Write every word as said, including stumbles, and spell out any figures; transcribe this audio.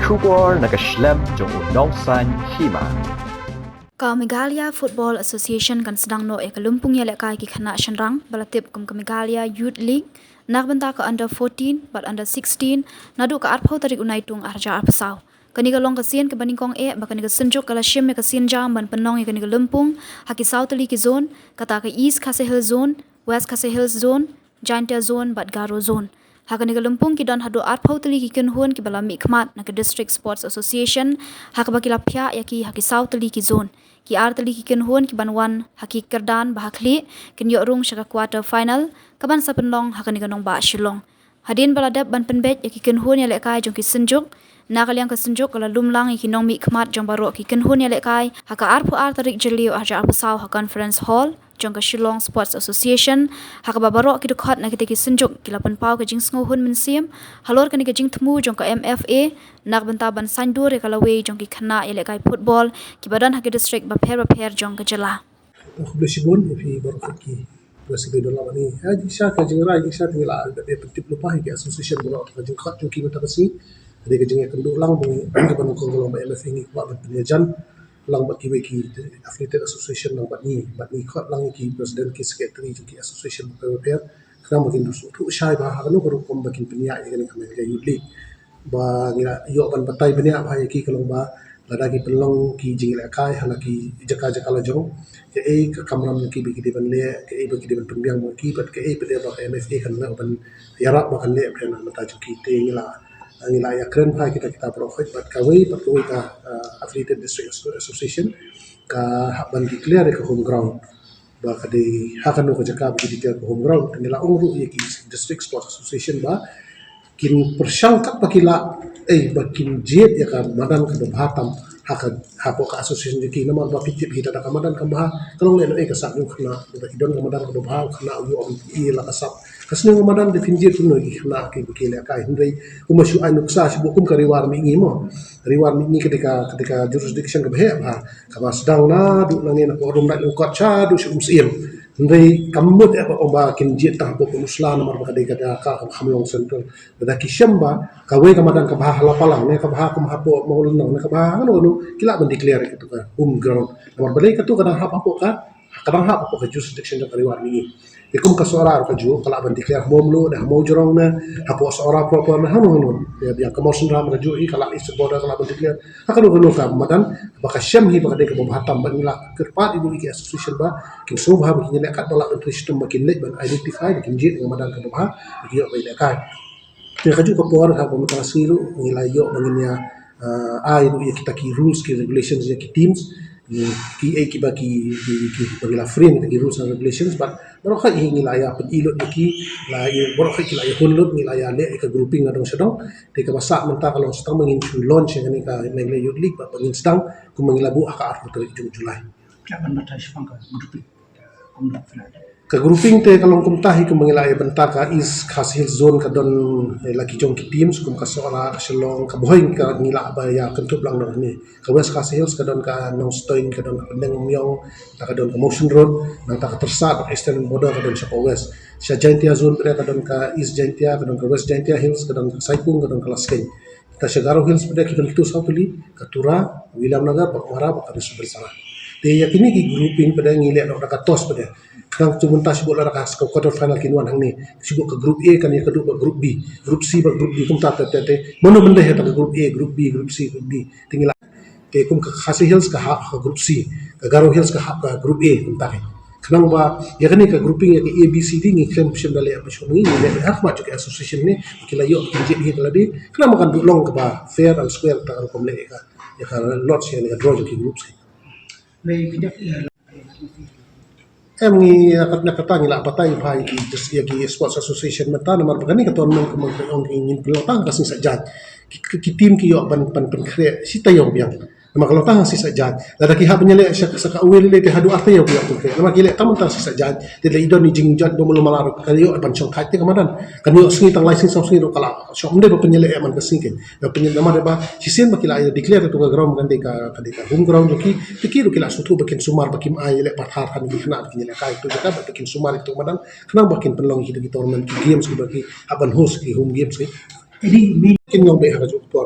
Khubor na ka shlem jong u nongsan hima. Ka Meghalaya Football Association kan sdang noh ïa ka lympung ïalehkai ki khynnah shynrang ba la tip kum ka Meghalaya Youth League na ka bynta ka under fourteen bad under sixteen naduh ka arphew tarik u Naitung arhajar arphew saw. Kane ka long ka sien kaba nyngkong eh ba kane ka synjuk ka la shim ïa ka sienjam ban pynlong ïa kane ka lympung ha ki saw tylli ki zone, kata ka East Khasi Hills Zone, West Khasi Hills Zone, Jaintia Zone bad Garo Zone. Ha kane ka lympung ki don haduh arphew tylli ki kynhun kiba la mihkhmat na ka District Sports Association ha kaba ki la phiah ïa ki ha ki saw tylli ki zone. Ki ar tylli ki kynhun kiban wan ha ki kyrdan ba ha khlieh kin ïoh rung sha ka quarter final kaban sa pynlong ha kane ka nongbah Shillong. Hadien ba la dep ban pynbeit ïa ki kynhun ïalehkai jong ki synjuk, na ka liang ka synjuk ka la lum lang ïa ki nongmihkhmat jong baroh ki kynhun ïalehkai ha ka arphew ar tarik Jylliew arhajar arphew saw ha Conference Hall jong ka Shillong Sports Association, ha kaba baroh ki dkhot na kita ki synjuk ki la pynpaw ka jingsngewhun mynsiem halor kane ka jingthmu jong ka M F A na ka bynta ban saiñdur ïa ka lawei jong ki khynnah ïalehkai football kiba don ha ki district bapher bapher jong ka jylla. Khublei shibun ïa phi baroh ki ba sngewdon lang bad ngi. Ha jingshisha ka jingrai jingshisha te ngi la da pyntip lypa ïa ki association baroh ka jingkhot jong ki mynta ka sngi. Ka dei ka jingïakynduh lang ba ngi, kaba nyngkong ka long ba M F A ngi kwah ban pynïajan lang bad kiwei ki affiliated association lang bad ngi, bad ngi khot lang ïa ki president ki secretary jong ki association bapher bapher khnang ba kin sngewthuh shai ba ha kano ka rukom ba kin pynïaid ïa kane ka Meghalaya Youth League. Ba ngi la ïoh ban batai bniah bha ïa ki ka long ba lada ki pynlong ki jingïalehkai ha la ki jaka jaka la jong, kaei ka kamram jong ki ba ki dei ban leh, kaei ba ki dei ban pynbiang bad kaei pat ba ka M F A kan lah ban ïarap ba kan leh bha na ka bynta jong ki. Te ngi la, ngi la ïakren bha kita kita baroh khoit bad kawei pat kawei ka, ah, Affiliated District Asso-, Association ka hap ban declare ïa ka home ground. Ba ka dei ha kano ka jaka ba ki declare ka home ground. Ngi la ong ruh ïa ki District Sports Association ba kin pyrshang katba ki lah, eh, ba kin jied ïa ka madan kaba bha tam ha ka, hapoh ka association jong ki. Namar ba phi tip hi lada ka madan kam bha, ka long lehnohei ka sap jong u khynnah. Lada ki don ka madan kaba bha, u khynnah u ïoh ban ïa la ka sap. Ka sniew ka madan da phin jied kumno ïa ki khynnah kiba ki lehkai. Hynrei kumba shu ai nuksa shu buh kum ka Ri War Mihngi mo. Ri War Mihngi ka dei ka, ka dei ka jurisdiction kaba heh bha. Kaba sdang naduh nangne na Porum Raid Lyngkot shaduh sha Umsyiem. Hynrei kam mut eh ba ong ba kin jied tang hapoh Pynursla namar ba ka dei ka jaka kaba kham long central. Lada ki shem ba kawei ka madan kaba ha Lapalang ne kaba ha kum hapoh Mawlynnong ne kaba ha kano kano ki lah ban declare ïa katu ka home ground. Namar balei katu ka dang hap hapoh ka, ka dang hap hapoh ka jurisdiction jong ka Ri War Mihngi. Te kum ka Sohra ruh kajuh ka lah ban declare ha Mawmluh ne ha Mawjrong ne hapoh Sohra proper ne hangno hangno. Ïa biang ka Mawsynram kajuh hi ka lah eastern border ka lah ban declare. Ha kano kano ka madan ba ka shem hi ba ka dei kaba bha tam bad ngi la kyrpad ïa ki association ba kin sngewbha ba kin ïaleh katba lah ban trei shitom ba kin leit ban identify ba kin jied ïa ka madan kaba bha ba kin ïoh ban ïalehkai. Te kajuh ka por ha ka mynta ka sngi ruh ngi la ïoh ba ngin ïa, ah, ai ruh ïa kita ki rules ki regulations ïa ki teams, ki, kiei kiba ki, ki, ki, ba ngi la frame kita ki rules and regulations, bad baroh hi ngi la ïa pyn-i lut ïa ki, la ïa, baroh hi ki la ïa hun lut, ngi la ïa leh ïa ka grouping na dong sha dong. Te kaba sah mynta ka long sa tang ba ngin shu launch ïa kane ka Meghalaya Youth League bad ba ngin sdang kumba ngi la buh ha ka arphew tarik jong u July. Ka ban batai shaphang ka grouping. Ka grouping te ka long kumta hi kumba ngi la ïa bynta ka East Khasi Hills Zone ka don, eh, la ki jong ki teams kum ka Sohra, ka Shillong, ka Bhoi ka ngi la ba ïa kyntup lang noh ne. Ka West Khasi Hills ka don ka Nongstoiñ, ka don ka Pyndengumiong, ta ka don ka Mawshynrut, nangta ka Tyrsad, ka Eastern Border ka don sha ka West. Sha Jaintia Zone ka don ka East Jaintia, ka don ka West Jaintia Hills, ka don ka Saipung, ka don ka Laskeiñ. Ta sha Garo Hills pat ki don kitu saw tylli, ka Tura, Williamnagar, Baghmara, bad ka Raisobensara. Te ïa kine ki grouping pat ngi leh noh da ka toss pat. Khnang tu mynta shu buh lada ka quarter final kin wan hangne. Shu buh ka group A kan ïa ka dei bad group B, group C bad group D kumta te te te. Mano ban dei ha ta ka group A, group B, group C, group D. Te ngi la Te kum ka Khasi Hills ka hap ka group C, ka Garo Hills ka hap ka group A kumta hi. Khnang ba ïa kane ka grouping ïa ka A B C D ngi khlem shim da leh ba shu ngi leh ha khmat jong ka association ne ki la ïoh ki jied hi ka la dei. Khnang ba kan duh long kaba fair and square ta ka rukom leh ïa ka, ïa ka lot ïa ka draw jong ki groups hi. Em ngi, eh, kat na kata ngi la batai bha ïa ki, just ïa ki sports association mynta namar ba kane ka tournament kumba ong ki ngin pynlong tang ka sngi Saitjaiñ. Ki, ki, ki team ki ïoh ban, ban pynkhreh shi taïew biang. Namar ka long tang ka sngi Saitjaiñ. Lada ki hap ban ïaleh sa, sa kawei lei lei te haduh ar taïew ki ïoh pynkhreh. Namar ki leh tang mynta ka sngi Saitjaiñ. Te lada i don i jingjot ba mula mala ruh ka ïoh ban shong thait te ka madan. Kan ïoh sngi tang lai sngi saw sngi ruh ka la shong ym dei ba pynïaleh man ka sngi kein. Ba pynïaleh namar ba shisien ba ki la ïa declare katu ka ground kan dei ka, kan dei ka home ground jong ki. Te ki ruh ki la sngewthuh ba kin sumar ba kim ai ïaleh pathar ha ki khynnah ba kin ïalehkai tu jaka ba kin sumar ïa katu ka madan. Khnang ba kin pynlong ïa ki tournament ki games kiba ki hap ban host ki home games ki. Kin ïong beit ha kajuh ka por.